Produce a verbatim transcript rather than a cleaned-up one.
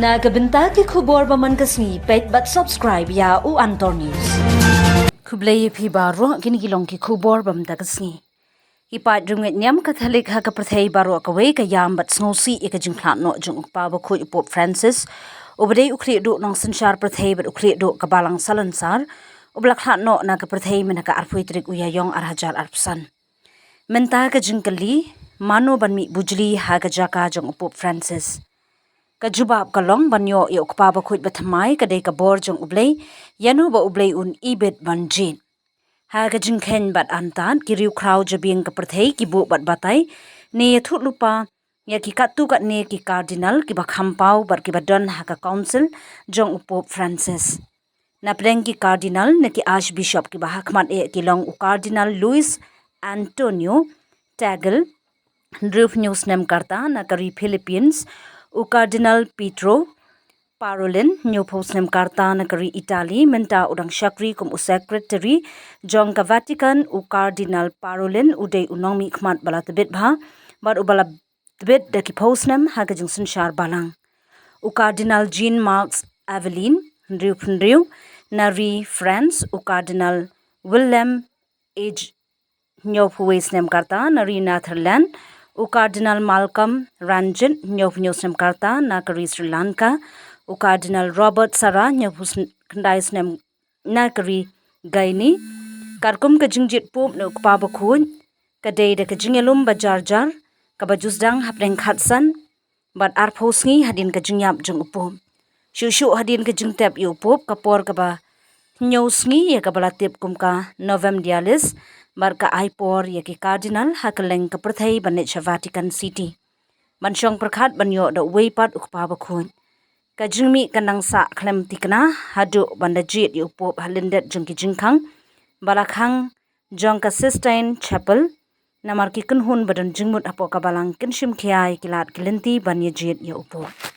Na ka bynta ki khubor ba man ka sngi, peit bad subscribe ïa u Antor News. Khublei ïa phi baroh, kine ki long ki khubor ba man ka sngi. Ki paid riewngeit niam Katholik ha ka pyrthei baroh kawei ka ïam bad sngewsih ïa ka jingkhlad noh jong u Kpa Bakhuid u Pope Francis, uba dei u khlieh duh nongsynshar pyrthei bad u khlieh duh ka Balang Salonsar, uba la khlad noh na ka pyrthei mynta ka arphew tarik u Ïaïong ar hajar arphew san. Mynta ka jingkylli, mano ban mih bujli ha ka jaka jong u Pope Francis? Ka jubab ka long ban ïoh ïa u Kpa Bakhuid bathymmai ka dei ka bor jong U Blei, ïano ba U Blei un ibit ban jied. Ha ka jingkheiñ bad antad, ki riewkhraw jabieng ka pyrthei ki buh bad batai ne ïathuh lypa ïa ki katto katne ki Cardinal kiba kham paw bad kiba don ha ka Council jong u Pope Francis. Na pdeng ki Cardinal ne ki Archbishop kiba ha khmat eh ki long u Cardinal Luis Antonio Tagle, hynriewphew snem ka rta na ka ri Philippines, u Cardinal Pietro Parolin, hynñiewphew snem ka rta na ka ri Italy, mynta u dang shakri kum u Secretary jong ka Vatican. U Cardinal Parolin u dei u nongmihkhmat ba la tbit bha bad uba la tbit da ki phew snem ha ka jingsynshar balang. U Cardinal Jean-Marc Aveline, hynriewphew hynriew, na ri France, u Cardinal Willem Age, hynñiewphew snem ka rta na ri Netherlands, u Cardinal Malcolm Ranjit, hynñiewphew snem ka rta na ka ri Sri Lanka, u Cardinal Robert Sarah, hynñiewphew khyndai snem na ka ri Guinea. Katkum ka jingjied Pope na u Kpa Bakhuid, ka dei da ka jingïalum ba jar jar kaba ju sdang hapdeng khatsan bad arphew sngi hadien ka jingïap jong u Pope. Shuh shuh hadien ka jingtep ïa u Pope, ka por kaba hynñiew sngi ïa kaba la tip kum ka Novemdialis, bad ka ai por ïa ki Cardinal ha kylleng ka pyrthei ban leit sha Vatican City ban shong pyrkhat ban ïoh da uwei pat u Kpa Bakhuid. Ka jingmih ka nang sah khlem thikna haduh ban da jied ïa u Pope ha lyndet jong ki jingkhang ba la khang jong ka Sistine Chapel, namar ki kynhun ba don jingmut hapoh ka balang kin shim khia ïa ki lad ki lynti ban ïa jied ïa u Pope.